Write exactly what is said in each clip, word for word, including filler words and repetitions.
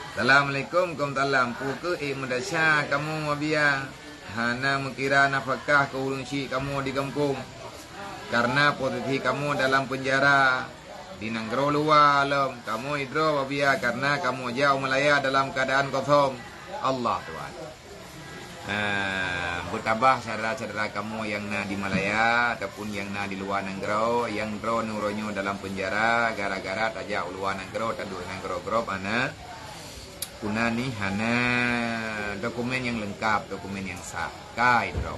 Assalamualaikum, waalaikumsalam. Peu kheueh ék meudesya kamoe, Abiya, hana meukira nafakah keu ureuëng syik kamoe di gampông? Karena posisi kamoe dalam peunjara di nanggroe luwa lom. Kamoe idroe, Abiya, karena kamoe jak u Malaya dalam keuadaan kosong. Allah Tuhan. Ah, beutabah syedara-syedara kamoe nyang na di Malaya ataupun nyang na di luwa nanggroe, nyang droeneuh uroe nyoe dalam peunjara gara-gara tajak u luwa nanggroe, taduek nanggroe grob hana peue nan nih, hana dokumen nyang leungkab, dokumen nyang sah. Ka idroe.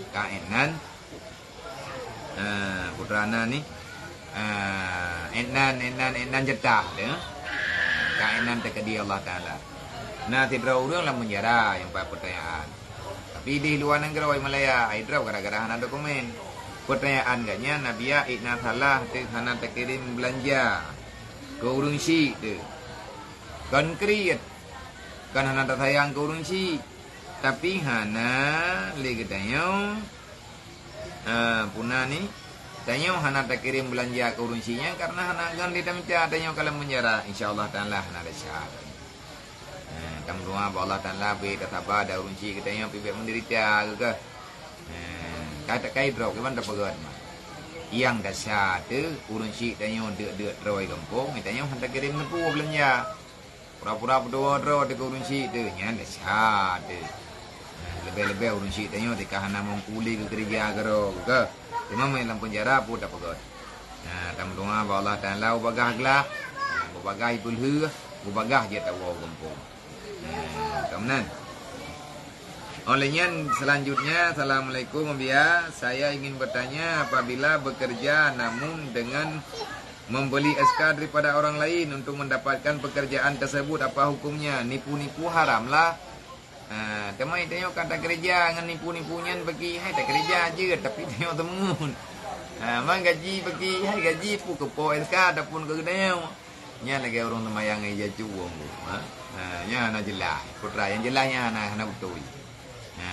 Ka inan Ah, putra na nih. Ah, inan, inan, inan jatah teuh. Ka inan teukeudi Allah Taala. Na sidroe ureuëng lam peunjara nyang pat peutanyaan. Tapi di luwa nanggroe Malaya, ai droe gara-gara hana dokumen. Peutanyaan gobnyan, Abiya, ék na salah teuh hana takirém beulanja keu ureuëng syik teuh. Kon kriet, kon hana tasayang keu ureuëng syik, tapi hana lé geutanyoe Ah, peue nan nih, tanyoe hana takirém beulanja keu ureuëng syik nyan karena hana ngon lé tamita tanyoe ka lam peunjara. Insya Allah Taala hana desya. Ah, tameudoa bak Allah Taala bri tasaba dan ureuëng syik geutanyoe pih bék meudeurita geuh. Ah, ka takai droe kiban tapeugét mah. Nyang desya teuh ureuëng syik tanyoe deuk-deuk droe gampông, tanyoe hana takirém neupeu beulanja. Pura-pura peutuwoe droe teuh keu ureuëng syik teuh, nyan desya teuh. Nah, leubeh-leubeh ureuëng syik tanyoe teuka hana meukuli keu keureuja keudroe keu. Teuma meunyo lam peunjara peue tapeugét. Nah, tameudoa bak Allah Taala bubagaih glah, nah, bubagaih peulheueh, bubagaih jeuet tawoe u gampông. Nah, ka meunan. Oleh nyan, selanjutnya, Assalamualaikum, Abiya. Saya ingin bertanya, apabila bekerja namun dengan membeli S K daripada orang lain untuk mendapatkan pekerjaan tersebut, apa hukumnya? Nipu-nipu haram lah. Ha, teuma tanyoe ka takeureuja ngon nipu-nipu nyan bagi hai takeureuja jeuet, tapi tanyoe teungeut. Ha, man gaji bagi hai gaji peue keu po S K ataupun keu geutanyoe. Nyan lagée ureuëng seumayang ija cuwong tu. Ha? Ha, nyan hana jeulaih. Putra nyang jeulaih nyan hana, hana beutôi. Ha,